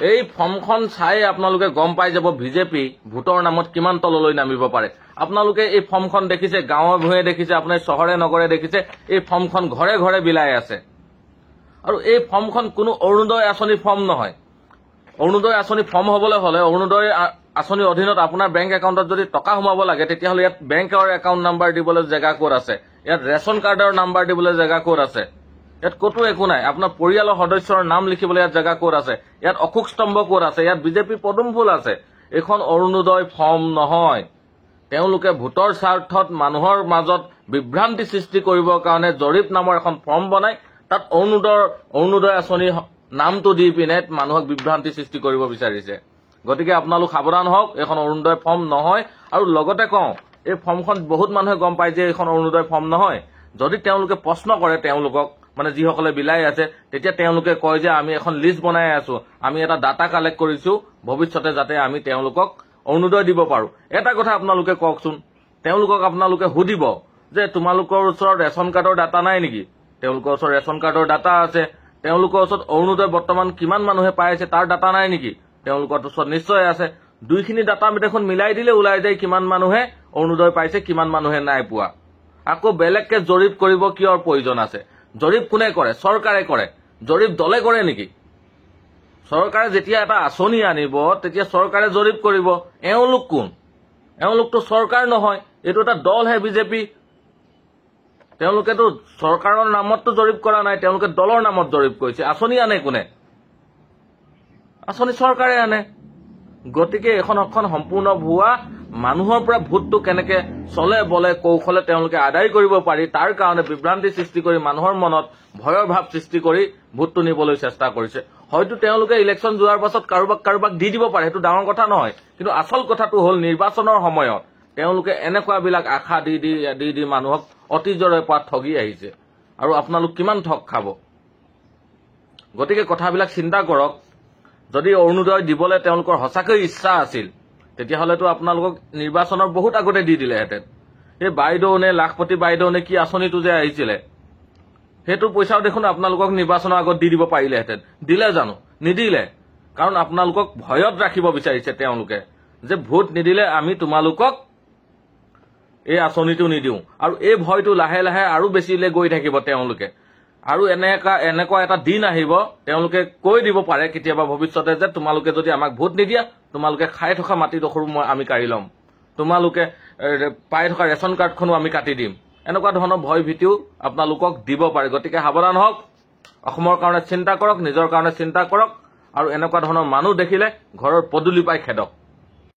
এই ফৰ্মখন চাই আপোনালোকে গম পাই যাব বিজেপি ভোটৰ নামত কিমান তললৈ নামিব পাৰে। আপোনালোকে এই ফৰ্মখন দেখিছে, গাঁৱে ভূঞে দেখিছে, আপোনাৰ চহৰে নগৰে দেখিছে, এই ফৰ্মখন ঘৰে ঘৰে বিলাই আছে। আৰু এই ফৰ্মখন কোনো অৰুণোদয় আঁচনিৰ ফৰ্ম নহয়। অৰুণোদয় আঁচনি ফৰ্ম হ'বলৈ হ'লে, অৰুণোদয় আঁচনিৰ অধীনত আপোনাৰ বেংক একাউণ্টত যদি টকা সোমাব লাগে, তেতিয়াহ'লে ইয়াত বেংকৰ একাউণ্ট নাম্বাৰ দিবলৈ জেগা ক'ত আছে? ইয়াত ৰেচন কাৰ্ডৰ নাম্বাৰ দিবলৈ জেগা ক'ত আছে? ইয়াত ক'তো একো নাই। আপোনাৰ পৰিয়ালৰ সদস্যৰ নাম লিখিবলৈ ইয়াত জেগা ক'ত আছে? ইয়াত অশোক স্তম্ভ ক'ত আছে? ইয়াত বিজেপি পদুম ফুল আছে। এইখন অৰুণোদয় ফৰ্ম নহয়। তেওঁলোকে ভোটৰ স্বাৰ্থত মানুহৰ মাজত বিভ্ৰান্তি সৃষ্টি কৰিবৰ কাৰণে জৰীপ নামৰ এখন ফৰ্ম বনাই তাত অৰুণোদয় আঁচনিৰ নামটো দি পিনে মানুহক বিভ্ৰান্তি সৃষ্টি কৰিব বিচাৰিছে। গতিকে আপোনালোক সাৱধান হওক, এইখন অৰুণোদয় ফৰ্ম নহয়। আৰু লগতে কওঁ, এই ফৰ্মখন বহুত মানুহে গম পায় যে এইখন অৰুণোদয় ফৰ্ম নহয়। যদি তেওঁলোকে প্ৰশ্ন কৰে তেওঁলোকক, মানে যিসকলে বিলাই আছে, তেতিয়া তেওঁলোকে কয় যে আমি এখন লিষ্ট বনাই আছো, আমি এটা ডাটা কালেক্ট কৰিছো, ভৱিষ্যতে যাতে আমি তেওঁলোকক অৰুণোদয় দিব পাৰো। এটা কথা আপোনালোকে কওকচোন, তেওঁলোকক আপোনালোকে সুধিব যে তোমালোকৰ ওচৰত ৰেচন কাৰ্ডৰ ডাটা নাই নেকি? তেওঁলোকৰ ওচৰত ৰেচন কাৰ্ডৰ ডাটা আছে। তেওঁলোকৰ ওচৰত অৰুণোদয় বৰ্তমান কিমান মানুহে পাই আছে তাৰ ডাটা নাই নেকি? তেওঁলোকৰ ওচৰত নিশ্চয় আছে। দুইখিনি ডাটা দেখোন মিলাই দিলে ওলাই যায় কিমান মানুহে অৰুণোদয় পাইছে, কিমান মানুহে নাই পোৱা। আকৌ বেলেগকে জৰীপ কৰিব কিয়ৰ প্ৰয়োজন আছে? জৰীপ কোনে কৰে? চৰকাৰে কৰে। জৰীপ দলে কৰে নেকি? চৰকাৰে যেতিয়া এটা আঁচনি আনিব, তেতিয়া চৰকাৰে জৰীপ কৰিব। এওঁলোক কোন? এওঁলোকতো চৰকাৰ নহয়, এইটো এটা দলহে বিজেপি। তেওঁলোকেতো চৰকাৰৰ নামততো জৰীপ কৰা নাই, তেওঁলোকে দলৰ নামত জৰীপ কৰিছে। আঁচনি আনে কোনে? আঁচনি চৰকাৰে আনে। গতিকে এইখন এখন সম্পূৰ্ণ ভুৱা। মানুহৰ পৰা ভোটটো কেনেকে চলে বলে কৌশলে তেওঁলোকে আদায় কৰিব পাৰি, তাৰ কাৰণে বিভ্ৰান্তি সৃষ্টি কৰি মানুহৰ মনত ভয়ৰ ভাৱ সৃষ্টি কৰি ভোটটো নিবলৈ চেষ্টা কৰিছে। হয়তো তেওঁলোকে ইলেকশ্যন যোৱাৰ পাছত কাৰোবাক কাৰোবাক দি দিব পাৰে, সেইটো ডাঙৰ কথা নহয়। কিন্তু আচল কথাটো হ'ল, নিৰ্বাচনৰ সময়ত তেওঁলোকে এনেকুৱাবিলাক আশা দি দি দি দি মানুহক অতীজৰে পৰা ঠগি আহিছে। আৰু আপোনালোক কিমান ঠগ খাব? গতিকে কথাবিলাক চিন্তা কৰক। যদি অৰুণোদয় দিবলৈ তেওঁলোকৰ সঁচাকৈ ইচ্ছা আছিল, তেতিয়াহ'লেতো আপোনালোকক নিৰ্বাচনৰ বহুত আগতে দি দিলেহেঁতেন। এই বাইদেউ নে লাখপতি বাইদেউ নে কি আঁচনিটো যে আহিছিলে, সেইটো পইচাও দেখোন আপোনালোকক নিৰ্বাচনৰ আগত দি দিব পাৰিলেহেঁতেন। দিলে জানো? নিদিলে। কাৰণ আপোনালোকক ভয়ত ৰাখিব বিচাৰিছে তেওঁলোকে যে ভোট নিদিলে আমি তোমালোকক এই আঁচনিটো নিদিওঁ। আৰু এই ভয়টো লাহে লাহে আৰু বেছিলৈ গৈ থাকিব তেওঁলোকে। আৰু এনেকুৱা এটা দিন আহিব, তেওঁলোকে কৈ দিব পাৰে কেতিয়াবা ভৱিষ্যতে যে তোমালোকে যদি আমাক ভোট নিদিয়া, তোমালোকে খাই থকা মাটিডোখৰো আমি কাঢ়ি ল'ম, তোমালোকে পাই থকা ৰেচন কাৰ্ডখনো আমি কাটি দিম। এনেকুৱা ধৰণৰ ভয় ভীতিও আপোনালোকক দিব পাৰে। গতিকে সাৱধান হওক, অসমৰ কাৰণে চিন্তা কৰক, নিজৰ কাৰণে চিন্তা কৰক, আৰু এনেকুৱা ধৰণৰ মানুহ দেখিলে ঘৰৰ পদূলি পাই খেদক।